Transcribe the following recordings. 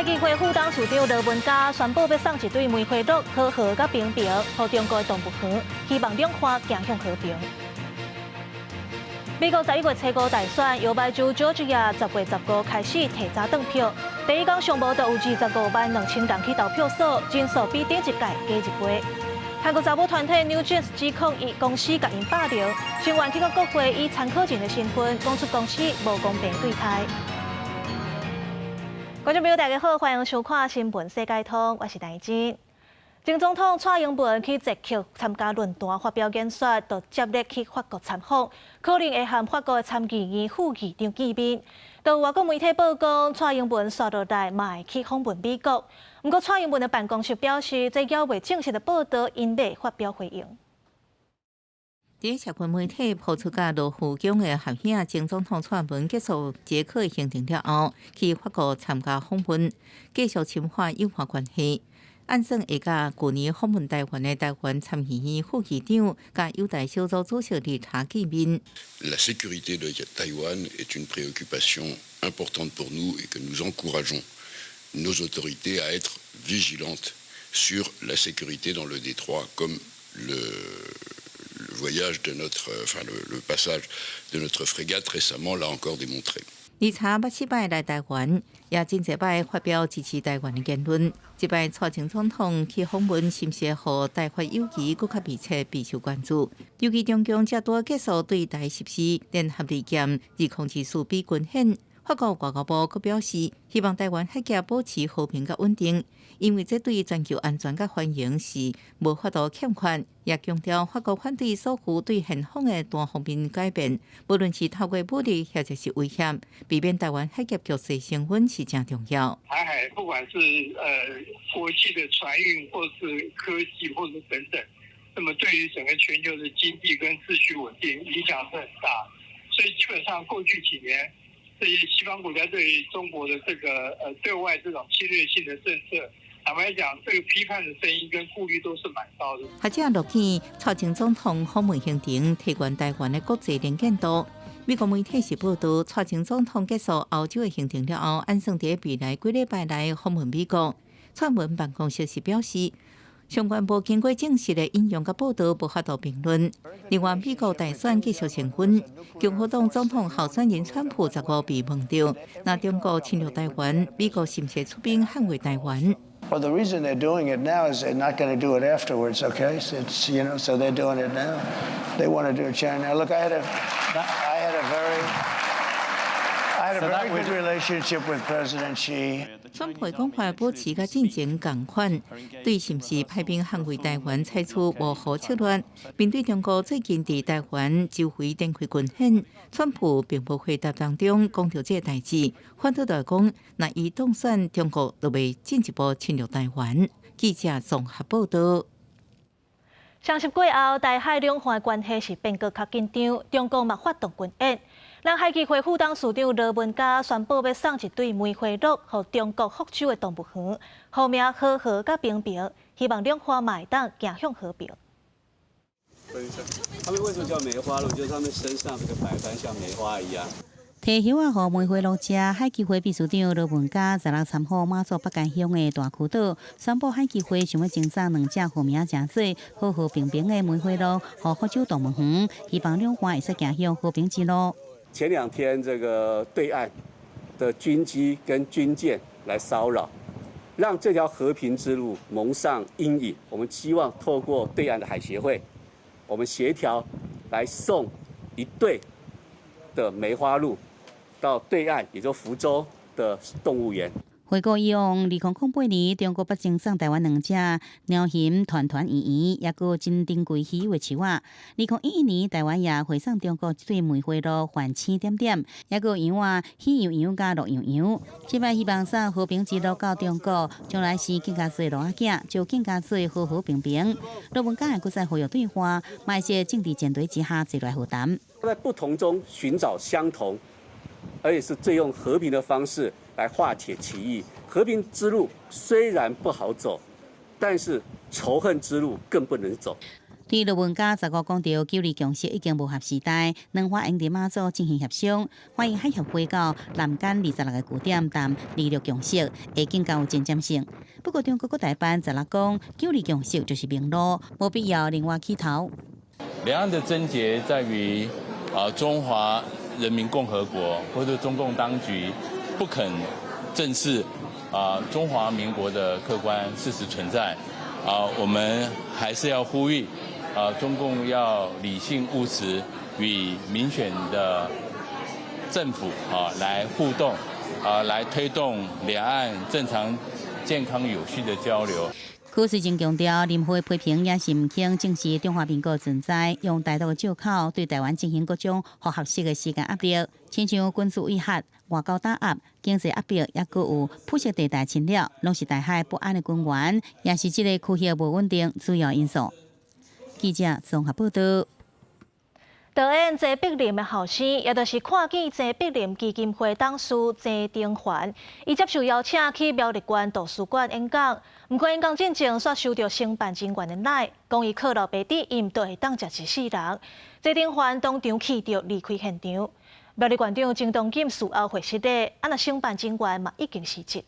海基會副董事長羅文嘉宣布欲送一對梅花鹿和和佮平平，予中國的動物園，希望兩岸走向和平。美國11月初五大選，搖擺州佐治亞10月15開始提早轉票，第一工上無就有25萬2千人去投票所，人數比頂一屆加一倍。韓國查某團體 New Jeans 指控伊公司共𪜶霸凌，聲援去到國會以參考人的身份講出公司無公平對待。觀眾朋友，大家好，歡迎收看《新聞世界通》，我是戴真。前總統蔡英文去捷克參加論壇發表演說，就接連去法國參訪，可能會和法國的參議院副議長見面。就有外國媒體報講，蔡英文紲落來嘛會去訪問美國。毋過蔡英文的辦公室表示，這猶未證實的報道，𪜶未發表回應。佇社群媒體拋出佮羅浮宮的合影，前總統蔡英文結束捷克行程了後，去法國參加訪問，繼續深化友好關係。按算會佮舊年訪問台灣的台灣參議院副議長佮友台小組主席理查見面。 La sécurité de Taïwan est une préoccupation importante pour nous et que nous encourageons nos autorités à être vigilantes sur la sécurité dans le détroit, comme le voyage de notre, enfin le passage de notre frégate récemment l'a encore démontré. 理查捌四擺來台灣，也真濟擺發表支持台灣的言論。這擺蔡前總統去訪問，是毋是予台法友誼閣較密切備受關注。尤其中共才拄結束對台實施聯合利劍2024B軍演，法國外交部閣表示，希望台灣海峽保持和平佮穩定，因為這對全球安全佮繁榮是無法度欠缺。也強調法國反對所有對現況的單方面改變，無論是透過武力或者是威脅，避免台灣海峽局勢升溫是誠重要。台海不管是國際的船運，或是科技，或是等等，那麼對於整個全球的經濟跟秩序穩定影響是很大。所以基本上過去幾年，這些西方國家對於中國的這個對外這種侵略性的政策，坦白講，這個批判的聲音跟顧慮都是蠻高的。學者樂見蔡前總統訪問行程提懸台灣的國際能見度。美國媒體是報道，蔡前總統結束歐洲的行程了後，按算佇未來幾禮拜來訪問美國。蔡英文辦公室是表示，相關無經過證實的引用佮報道，無法度評論。另外，美國大選繼續升溫，共和黨總統候選人川普15被問著，若中國侵略台灣，美國是毋是出兵捍衛台灣？ Well, the reason they're doing it now is they're not going to do it afterwards, okay? So they're doing it now. They want to do it China. Now, look, I had a very good relationship with President Xi. 川普講話保持佮進前仝款，對是毋是派兵捍衛台灣採取模糊策略。面對中國最近佇台灣周圍展開軍演，川普並無回答當中講著這個代誌，反倒來講，若伊當選，中國就會進一步侵略台灣。記者綜合報道。雙十過後，台海兩岸關係是變閣較緊張，中國嘛發動軍演。咱海基會副董事長羅文嘉宣布欲送一對梅花鹿予中國福州的動物園，號名和和佮平平，希望兩岸嘛會當走向和平。他們為什麼叫梅花鹿？就是他們身上這個白斑像梅花一樣。提葉仔予梅花鹿食，海基會秘書長羅文嘉16參訪馬祖北竿鄉的大坵島，宣布海基會想欲贈送兩隻號名誠做和和平平的梅花鹿，予福州動物園，希望兩岸會使走向和平之路。前兩天，這個對岸的軍機跟軍艦來騷擾，讓這條和平之路蒙上陰影。我們希望透過對岸的海協會，我們協調來送一對的梅花鹿到對岸，也就福州的動物園。回顧以往，2008年，中國捌贈送台灣兩隻貓熊團團圓圓，抑閣真珍貴稀有的樹仔。2011年，台灣也回送中國一對梅花鹿繁星點點，抑閣羊仔喜羊羊佮樂羊羊。這擺希望送和平之路到中國，將來生更加濟鹿仔囝，就更加濟和和平平。羅文嘉會閣再呼籲對話，莫佇政治前提之下坐來和談。在不同中尋找相同，而且是最用和平的方式來化解歧異。和平之路雖然不好走，但是仇恨之路更不能走。對陸文嘉十五講著九二共識已經無合時代，兩岸應佇馬祖進行協商，歡迎海協會到南竿26個據點談二六共識，會更加有前瞻性。不過中國國台辦十六講九二共識就是明路，無必要另外起頭。兩岸的症結在於啊，中華人民共和國或者中共當局不肯正視啊中華民國的客觀事實存在啊，我們還是要呼籲。啊，中共要理性務實，與民選的政府啊來互動，啊來推動兩岸正常、健康、有序的交流。許瑞正強調，任何批評也是毋肯正視中華民國存在，用台獨的借口對台灣進行各種複合式的時間壓力，親像軍事威嚇、外交打壓、經濟壓迫，抑閣有灰色地帶侵略，攏是台海不安的根源，也是這个區域無穩定主要因素。記者綜合報道。導演鄭碧琳的後生，也就是看見鄭碧琳基金會董事鄭丁環，伊接受邀請去苗栗縣圖書館演講。毋過演講進前，煞收著承辦人員的奶，講伊靠老爸滴飲就會當食一世人。鄭丁環當場氣著離開現場。苗栗縣長鄭東錦事後回失禮，啊若承辦人員嘛已經辭職。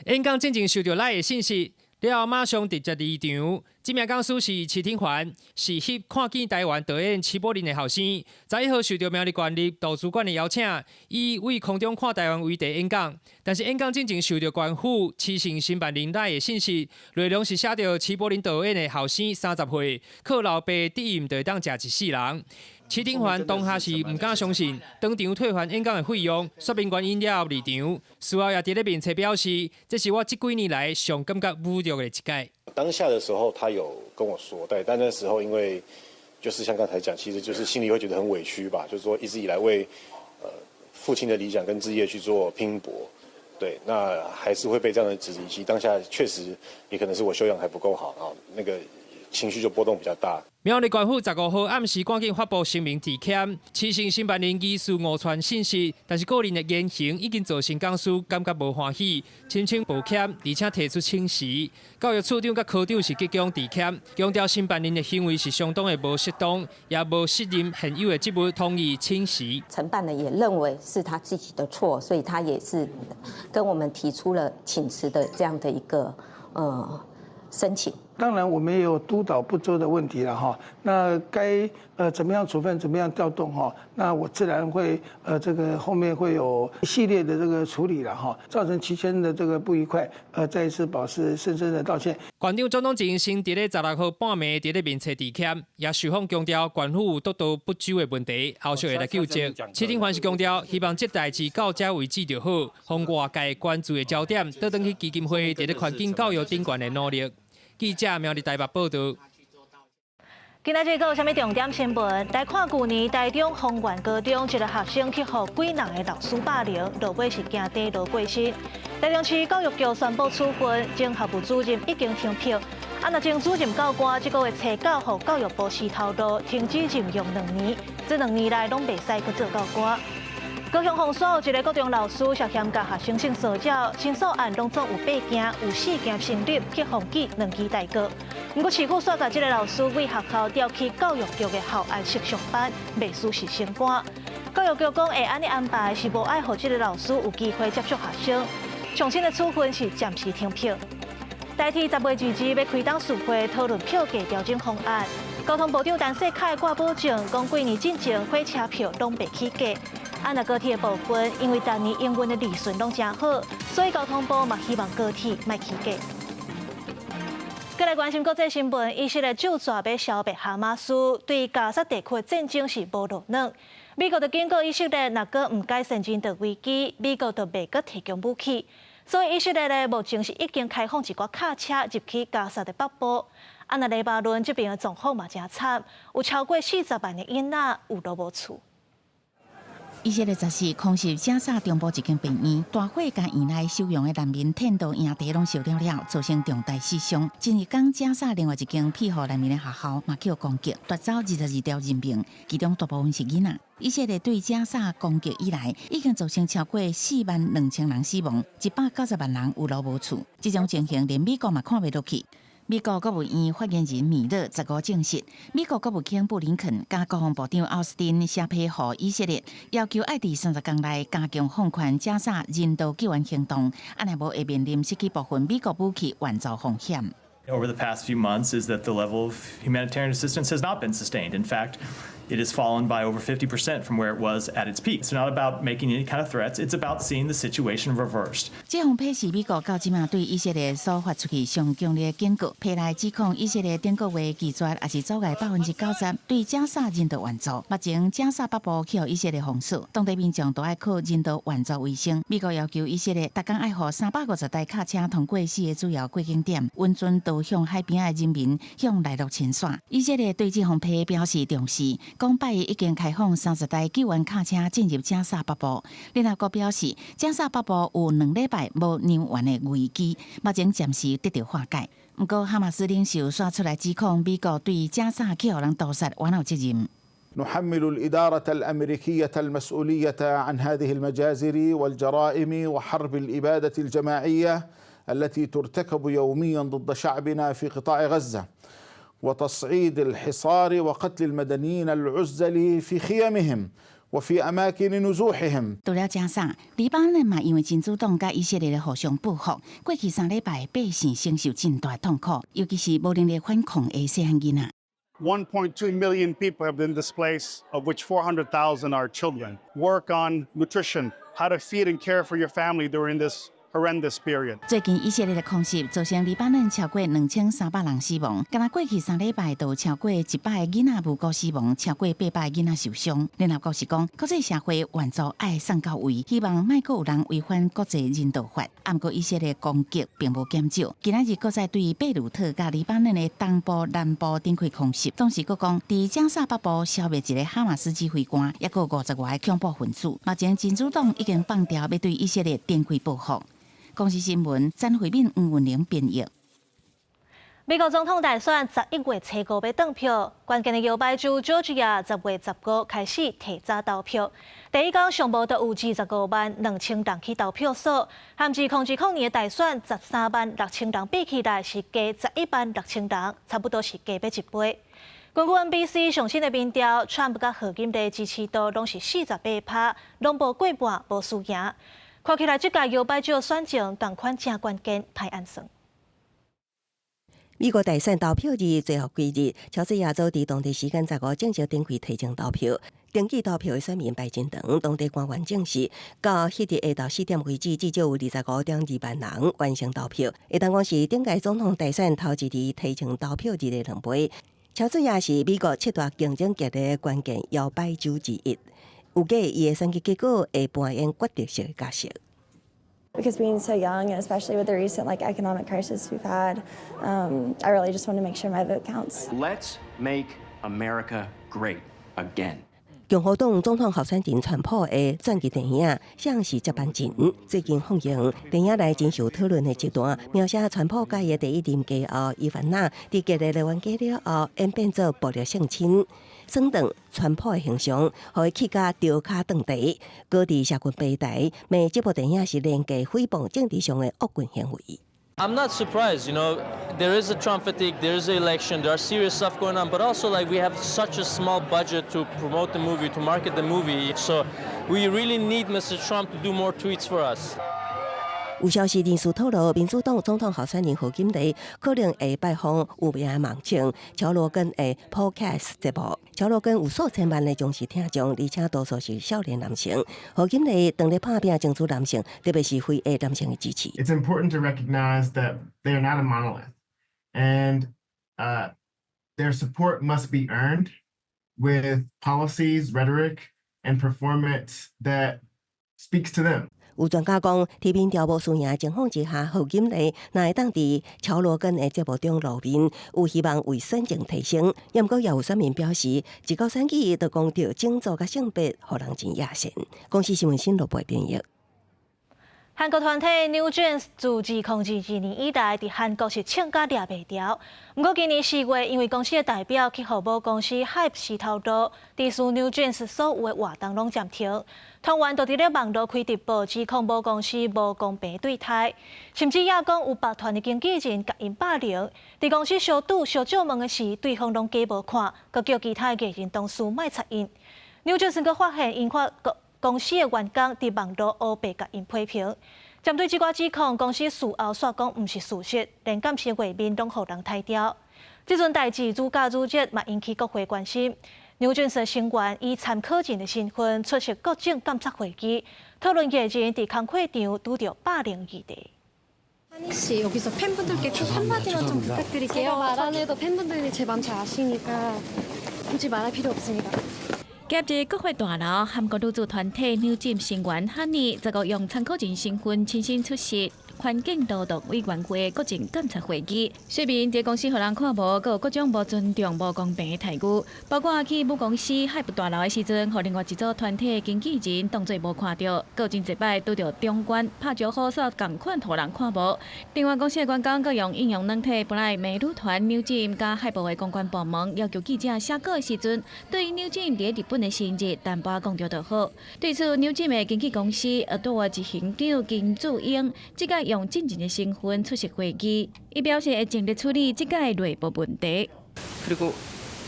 演講進前收著奶的信息。了後馬上直接離場。這名講師是徐廷環，是翕看見台灣導演徐寶林的後生。11號受著苗栗縣立圖書館的邀請，以為空中看台灣為題演講。但是演講進前受著縣府市政承辦人來的信息，內容是寫著徐寶林導演的後生30歲，靠老爸滴飲就會當食一世人。徐廷環當下是毋敢相信，當場退還演講的費用，說明原因了後離場。事後也佇咧面冊表示，這是我這幾年來上感覺侮辱的一屆。當下的時候，他有跟我說，對，但那時候因為就是像剛才講，其實就是心裡會覺得很委屈吧，就是說一直以來為父親的理想跟志業去做拼搏，對，那還是會被這樣的質疑。其實當下確實也可能是我修養還不夠好啊，那個情緒就波動比較大。苗栗縣府15號暗時趕緊發布聲明致歉，市政承辦人疑似誤傳信息，但是個人的言行已經造成講師感覺無歡喜，深深抱歉，而且提出請辭。教育處長佮科長是急強致歉，強調承辦人的行為是相當的無適當，也無適任現有的職務，同意請辭。承辦人也認為是他自己的錯，所以他也是跟我們提出了請辭的這樣的一個申請。當然，我們也有督導不周的問題了哈。那該怎麼樣處分，怎麼樣調動哈？那我自然會這個後面會有一系列的這個處理了哈。造成齊先生的這個不愉快，再一次表示深深的道歉。縣長鍾東錦先佇咧16號半暝佇咧面冊致歉，也受訪強調縣府有督導不周的問題，後續會來糾正。徐廷環是強調，希望這代誌到這為止就好，予外界關注的焦點倒轉去基金會佇咧環境教育頂懸的努力。記者苗栗台北報道。今仔日閣有啥物重點新聞？來看舊年台中豐原高中一个學生去予幾人的老師霸凌，落尾是驚低落過身。台中市教育局宣布處分，前學務主任已經停聘。啊，若前主任教官這个月初九予教育部辭頭路，停止任用2年，這2年來攏袂使閣做教官。高雄鳳山有一个國中老師涉嫌共學生性騷擾，申訴案攏總有八件，有四件成立，去予記兩支代告。毋過市府煞共這个老師對學校調去教育局的校安室上班，袂輸是升官。教育局講會按呢安排是無愛予這个老師有機會接觸學生。上新的處分是暫時停聘。台鐵10月22欲開董事會討論票價調整方案。交通部長陳世凱掛保證，講幾年進前火車票攏袂起價。啊，若高鐵的部分，因為逐年營運的利潤攏誠好，所以交通部嘛希望高鐵莫起價。閣來關心國際新聞，以色列就跩欲消滅哈馬斯，對加薩地區的戰爭是無落軟。美國就警告以色列，若閣毋改善人道危機，美國就袂閣提供武器。所以以色列咧，目前是已經開放一寡卡車入去加薩的北部。啊，若黎巴嫩這邊的狀況嘛誠慘，有超過40萬的囡仔有路無厝。以色列14空襲加薩中部一間病院，大火共院內收容的難民天道營地攏燒了了，造成重大死傷。前一工加薩另外一間庇護難民的學校嘛予攻擊，奪走22條人命，其中大部分是囡仔。以色列對加薩攻擊以來，已經造成超過4萬2千人死亡，190萬人有路無厝。這種情形連美國嘛看袂落去。美國國務院發言人米勒15證實，美國國務卿布林肯佮國防部長奧斯汀寫批予以色列，要求愛佇30工內加強放寬加沙人道救援行動，按呢無會面臨失去部分美國武器援助風險。 Over the past few months is that the level of humanitarian assistance has not been sustained. In fact, it has fallen by over 50% from where it was at its peak. It's not about making any kind of threats. It's about seeing the situation reversed. 這封批是美國到這馬對以色列所發出去上強烈的警告，批內指控以色列頂個月拒絕，抑是阻礙90%對加沙人道援助。目前加沙北部去予以色列封鎖，當地民眾都愛靠人道援助為生。美國要求以色列逐工愛予350台卡車通過四个主要過境點，允准渡向海邊的人民向內陸遷徙。以色列對這封批表示重視，講拜一已經開放30台救援卡車進入加沙北部。聯合國表示，加沙北部有2禮拜無糧援的危機，目前暫時得到化解。毋過，哈馬斯領袖煞出來指控美國對加沙去予人屠殺，原有責任。 نحمل الإدارة الأمريكية المسؤولية عن هذه المجازر والجرائم وحرب الإبادة الجماعية التي ترتكب يوميا ضد شعبنا في قطاع غزة وتصعيد الحصار وقتل المدنيين العزل في خيمهم وفي أماكن نزوحهم。除了加沙，黎巴嫩嘛，因為真主黨佮以色列的互相報復，過去3禮拜百姓承受真大痛苦，尤其是無能力反抗的細漢囡仔。 1.2 million people have been displaced, of which 400,000 are children. Work on nutrition, how to feed and care for your family during this horrendous period. 最近以色列的空襲造成黎巴嫩超過2300人死亡，敢若過去3禮拜就有超過100個囡仔無辜死亡，超過800個囡仔受傷。聯合國是講，國際社會援助愛送到位，希望莫閣有人違反國際人道法。毋過以色列攻擊並無減少，今仔日閣再對貝魯特佮黎巴嫩的東部、南部展開空襲。同時閣講，佇加沙北部消滅一個哈馬斯指揮官，抑閣50外個恐怖分子。目前真主黨已經放調欲對以色列展開報復。公視新聞，詹惠敏、黃文玲編譯。美國總統大選11月初五欲轉票，關鍵的搖擺州佐治亞10月15開始提早投票。第一工上無就有25萬2千人去投票所，和2020年的大選13萬6千人比起來是加11萬6千人，差不多是加欲一倍。根據 NBC 上新的民調，川普佮賀錦麗支持度攏是48%，攏無過半，無輸贏。看起來，這屆搖擺州選情仝款誠關鍵，歹按算。美國大選投票日最後幾日，喬治亞州佇當地時間15正式展開提前投票。登記投票的選民排真長，當地官員證實，到彼日下晝4點為止，至少有25.2萬人完成投票。會當講是頂屆總統大選頭一次提前投票日的兩倍。喬治亞是美國七大競爭激烈的關鍵搖擺州之一，預計伊的選舉結果會扮演決定性的角色。 Because being so young, and especially with the recent like economic crisis we've had, I really just want to make sure my vote counts. Let's make America great again. 共和黨總統候選人川普的傳記電影《誰是接班人》最近放映，電影內真受討論的一段，描寫川普佮伊的第一任繼後伊凡娜佇結了冤家了後，演變做暴力性侵，損斷川普的形象，予伊氣甲著跤斷地，閣佇社群平台罵這部電影是連結誹謗政治上的惡棍行為。 I'm not surprised, there is a Trump fatigue, there is an election, there are serious stuff going on, but also like we have such a small budget to promote the movie, to market the movie, so we really need Mr. Trump to do more tweets for us. 有消息人士透露，民主黨總統候選人賀錦麗可能會拜訪有名的網紅喬羅根的 Podcast 節目。喬羅根有數千萬的忠實聽眾，而且多數是少年男性。賀錦麗當咧拍拚爭取男性，特別是非裔男性的支持。 It's important to recognize that they are not a monolith, and their support must be earned with policies, rhetoric, and performance that speaks to them. 有專家講，佇民調無輸贏的情況之下，賀錦麗若會當佇喬羅根的節目中露面，有希望為選情提升。毋過也有選民表示，一到選舉就講著種族佮性別，予人真厭嫌。公視新聞新羅播編譯。韓國團體 New Jeans 自2022年以來，佇韓國是唱甲掠袂牢。毋過今年4月，因為公司的代表去予母公司 HYBE 洗頭路，致使 New Jeans 所有的活動攏暫停。團員就佇咧網路開直播，指控母公司無公平對待，甚至也講有別團的經紀人共𪜶霸凌。佇公司相拄相借問的時，對方攏假無看，閣叫其他的藝人同事莫插𪜶。New Jeans 閣發現𪜶發公司的員工佇網路烏白共𪜶批評，針對這寡指控，公司事後煞講毋是事實，連監視畫面攏予人刣掉。這陣代誌愈攪愈熱，嘛引起國會關心。牛俊社成員以參考人的身份出席各種監察會議，討論藝人佇工課場拄著霸凌議題。 한희 씨 여기서 팬분들께 꼭 한마디만 좀 부탁드릴게요. 말 안 해도 팬분들이 제 맘 잘 아시니까 굳이 말할 필요 없습니다. 今日國會大樓，韓國女子團體 New Jeans 成員漢妮，這個用參考人身份親身出席環境勞動委員會國政監察會議，說明這公司予人看無，閣有各種無尊重、無公平的待遇，包括去母公司 HYBE 大樓的時陣，予另外一組團體經紀人當作無看著，閣真濟擺拄著長官拍招呼，煞仝款予人看無。另外公司的員工閣用應用軟體，本來罵女團 New Jeans 佮 HYBE 的公關部門要求記者寫稿的時陣，對 New Jeans 佇日本的生日淡薄講著就好。對此，New Jeans 的經紀公司 ADOR 執行長金智英，這擺用證人的身份出席會議，伊表示會盡力處理這個內部問題。 그리고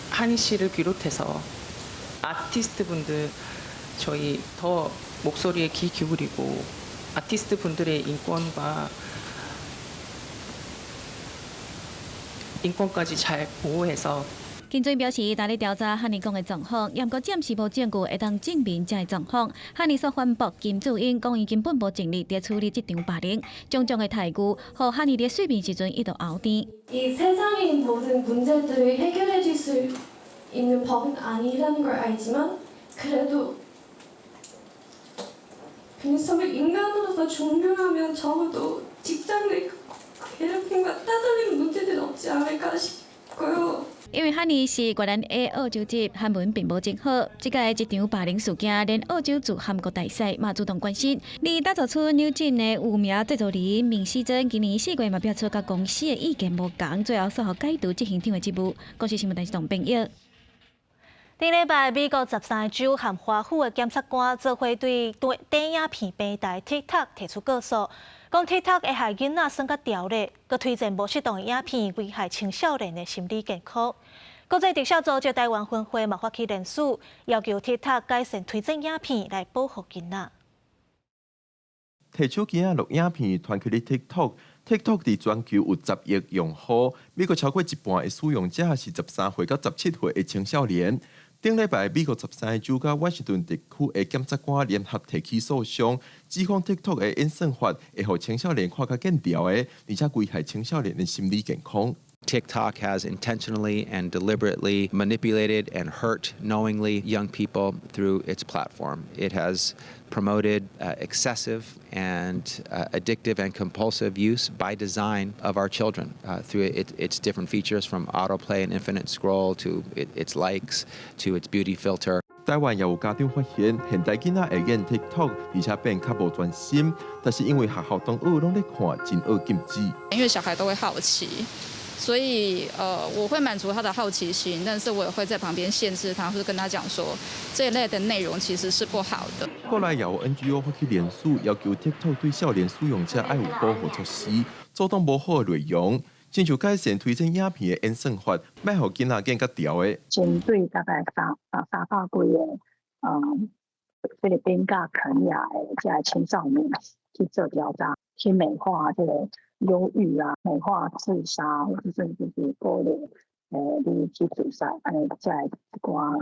한희 씨를 비롯해서 아티스트 분들 저희 더 목소리에 귀 기울이고 아티스트 분들의 인권과 인권까지 잘 보호해서 金智英表示，當咧調查漢妮講的狀況，毋過暫時無證據會當證明這个狀況。漢妮煞反駁金智英講，伊根本無盡力佇處理這場霸凌，種種的待遇，予漢妮佇睡眠時陣一度嘔甜。 이 세상의 모든 문제들을 해결해 줄 수 있는 법은 아니라는 걸 알지만 그래도 그냥 인간으로서 존중하면 적어도 직장 내 괴롭힘과 따돌림 문제들은 없지 않을까 싶고요. 因為漢妮是越南裔澳洲籍，韓文並無真好。這擺這場霸凌事件，連澳洲駐韓國大使嘛主動關心。而打造出 New Jeans 的有名製作人閔熙珍，今年4月嘛表出佮公司的意見無仝，最後煞予解除執行長的職務。公視新聞台董編譯。頂禮拜，美國13個州和華府的檢察官做伙對短影片平台 TikTok 提出告訴，講 TikTok 會害囡仔耍甲著咧，閣推薦無適當的影片，危害青少年的心理健康。國際特赦組織台灣分會嘛發起聯署，要求 TikTok 改善推薦影片來保護囡仔。提手機仔錄影片傳去 TikTok。TikTok 佇全球有10億用戶，美國超過一半的使用者是13歲到17歲的青少年。頂禮拜，美國13個州佮華盛頓特區的檢察官聯合提起訴訟，指控 TikTok 的演算法會予青少年看較見著的，而且危害青少年的心理健康。 TikTok has intentionally and deliberately manipulated and hurt knowingly young people through its platform. It has promoted excessive and addictive and compulsive use by design of our children through its different features from autoplay and infinite scroll to its likes to its beauty filter. 台灣也有家長發現，現代囡仔會演 TikTok，而且變較無專心，但是因為學校同學攏咧看，真愛禁止。因為小孩都會好奇。所以，我會滿足他的好奇心，但是我也會在旁邊限制他，或者跟他講說，這一類的內容其實是不好的。國內也有 NGO 發起聯署，要求 TikTok 對少年使用者愛有保護措施，阻擋無好的內容，親像改善推薦影片的演算法，莫予囡仔見較著的。針對大概300幾个，菲律賓佮肯亞的這青少年去做調查，去美化這個憂鬱啊，美化自殺，或者甚至是鼓勵，你去自殺，按呢這一寡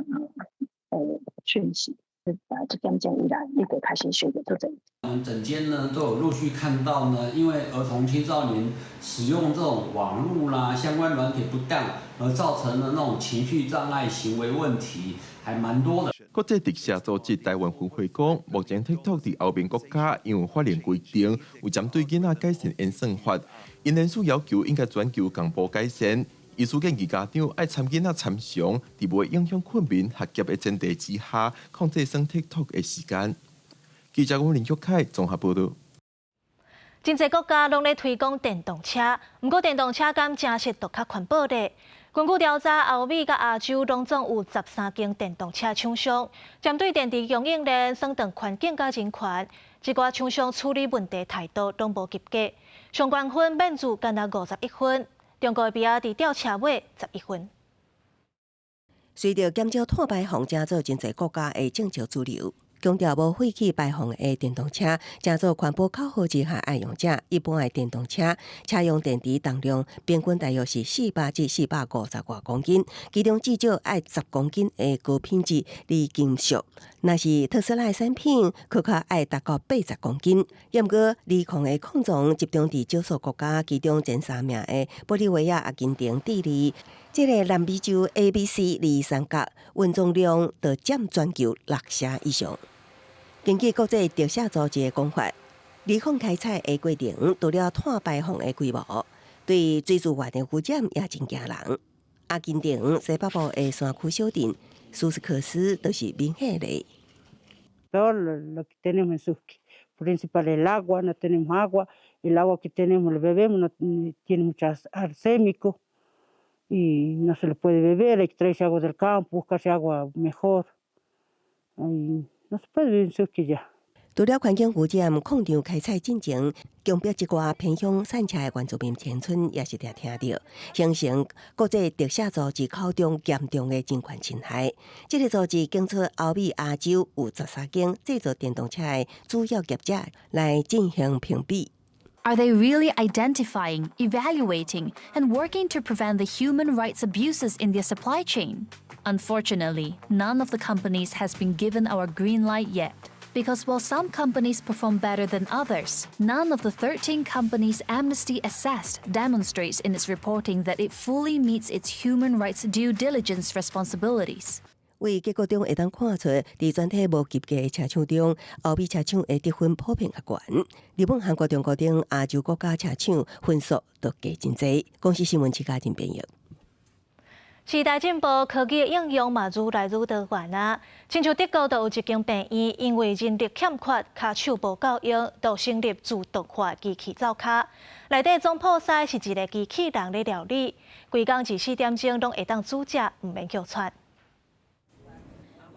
訊息，這點鐘以來，你就開始學著做。我們診間呢都有陸續看到呢，因為兒童青少年使用這種網路啦相關軟體不當，而造成的那種情緒障礙、行為問題，還蠻多的。國際特赦組織台灣分會講，目前 TikTok 佇歐盟國家因有法令規定，有針對囡仔改善演算法，𪜶聯署要求應該全球同步改善。醫師建議家長愛摻囡仔參詳，佇袂影響睏眠、學業的前提之下，控制耍 TikTok 的時間。記者林玉凱綜合報道。真濟國家攏咧推廣電動車，毋過電動車敢誠實就較環保咧？根據調查，歐美佮亞洲攏總有13間電動車廠商，針對電池供應鏈、損斷環境佮人權，這寡廠商處理問題態度攏無及格。相關分免除干焦51分，中國的比亞迪吊車尾11分。隨著減少碳排放，成做真濟國家的政策主流。強調無廢氣排放的電動車，成做環保口號之下愛用者。一般的電動車車用電池重量平均大約是400至450外公斤，其中至少愛10公斤的高品質鋰金屬。若是特斯拉的產品，閣較愛達到80公斤。毋過鋰礦的礦藏集中佇少數國家，其中前三名的玻利維亞、阿根廷、智利。這个南美洲 A、B、C 鋰三角運裝量就佔全球六成以上。根據國際特赦組織的講法，鋰礦開採的過程除了碳排放的規模，對水資源的污染也真驚人。阿根廷西北部的山區小鎮蘇斯克斯就是明顯的。 Todo lo que tenemos en Susques, principal el agua, no tenemos agua, el agua que tenemos lo bebemos, no tiene mucho arsénico y no se lo puede beber, hay que traerse agua del campo, buscarse agua mejor. Y no se puede vivir en Susques ya. 除了環境污染，礦場開採進程，強迫這寡偏鄉散赤的原住民鄉村也是定聽著，形成國際特赦組織口中嚴重的人權侵害。這个組織檢出歐美、亞洲有13間製造電動車的主要業者來進行評比。 Are they really identifying, evaluating, and working to prevent the human rights abuses in their supply chain? Unfortunately, none of the companies has been given our green light yet. Because while some companies perform better than others, none of the 13 companies Amnesty assessed demonstrates in its reporting that it fully meets its human rights due diligence responsibilities. 為結果中會當看出，佇全體無及格的車廠中，歐美車廠的得分普遍較懸。日本、韓國、中國等亞洲國家車廠分數都低真濟。公視新聞徐家仁編譯。時代進步，科技的應用嘛愈來愈多元啊。親像德國就有一間病院，因為人力欠缺，跤手無夠用，就成立自動化機器灶跤。內底總鋪師是一个機器人咧料理，規工24點鐘攏會當煮食，毋免叫傳。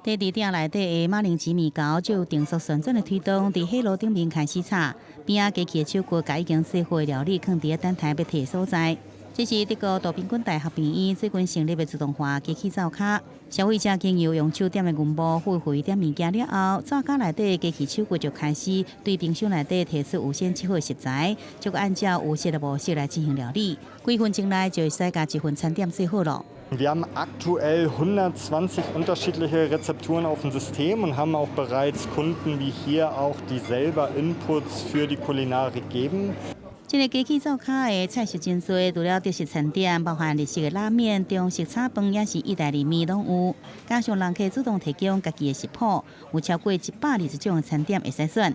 佇佇鼎內底的馬鈴薯麵猴就有定速旋轉的推動，佇火爐頂面開始炒，邊仔機器的手骨共已經做好的料理囥佇等待欲提的所在。這是德國杜賓根大學病院最近成立的自動化機器灶跤，消費者經由用手點的銀幕付費點物件了後，灶跤內底機器手骨就開始對冰箱內底提出預先切好的食材，就按照預設的模式來進行料理。幾分鐘內就會使共一份餐點做好囉。 Wir haben aktuell 120 unterschiedliche Rezepturen auf dem System und haben auch bereits Kunden wie hier auch, die selber Inputs für die Kulinarik geben. 這个機器灶跤的菜色真濟，除了德式餐點，包含日式的拉麵、中式炒飯，抑是意大利麵攏有。加上人客主動提供家己的食譜，有超過120種的餐點會使選。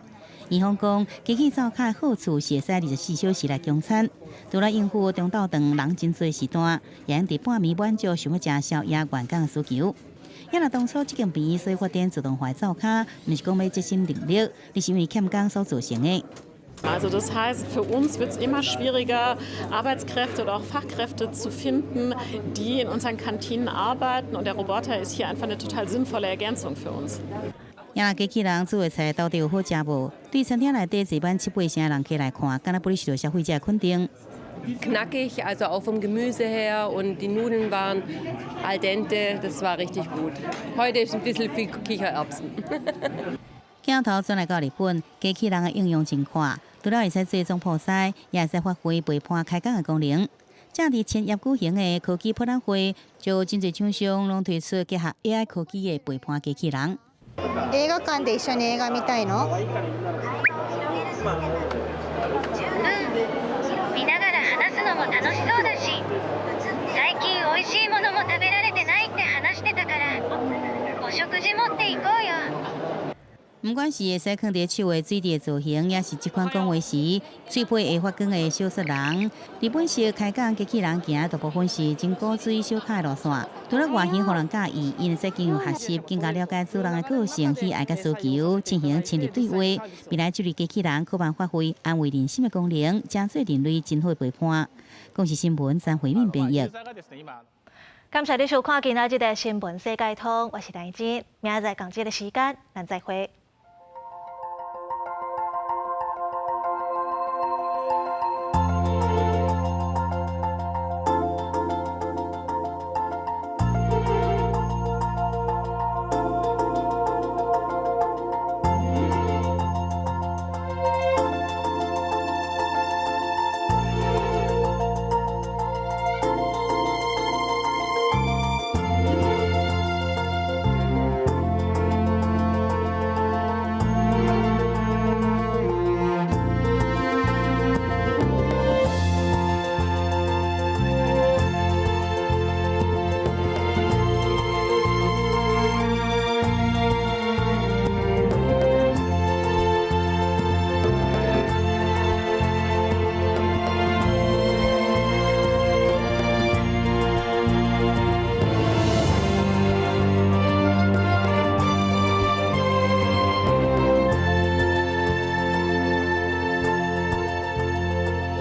院方講，機器灶跤的好處是會使24小時來供餐，除了應付中晝頓人真濟時段，也會佇半暝滿足想欲食宵夜員工的需求。也若當初這間病院所發展自動化灶跤，毋是講欲節省人力，而是因為欠工所造成的。 Also das heißt, für uns wird es immer schwieriger, Arbeitskräfte oder auch Fachkräfte zu finden, die in unseren Kantinen arbeiten. Und der Roboter ist hier einfach eine total sinnvolle Ergänzung für uns. 也機器人煮的菜到底有好食無？對餐廳內底坐滿七八成的人客來看，敢若不哩受著消費者肯定。 Knackig, also auch vom Gemüse her und die Nudeln waren al dente, das war richtig gut. Heute ist ein bisschen viel Kichererbsen. 鏡頭轉來到日本，機器人的應用真闊，除了會使做總鋪師，也會使發揮陪伴開講的功能。正佇千葉舉行的科技博覽會，就有真濟廠商攏推出結合 AI 科技的陪伴機器人。映画館で一緒に映画見たいの？うん、見ながら話すのも楽しそうだし、最近おいしいものも食べられてないって話してたから、お食事持っていこうよ。毋管是會使囥佇手的水滴造型，抑是這款講話時喙皮會發光的小雪人，日本式開講機器人行大部分是真古錐小巧的路線。除了外形予人佮意，𪜶會使經由學習更加了解主人的個性、喜愛佮需求，進行親密對話。未來這類機器人可望發揮安慰人心的功能，成做人類真好的陪伴。公視新聞張惠敏編譯。感謝你收看今仔日的新聞世界通，我是陳真，明仔載仝這个時間，咱再會。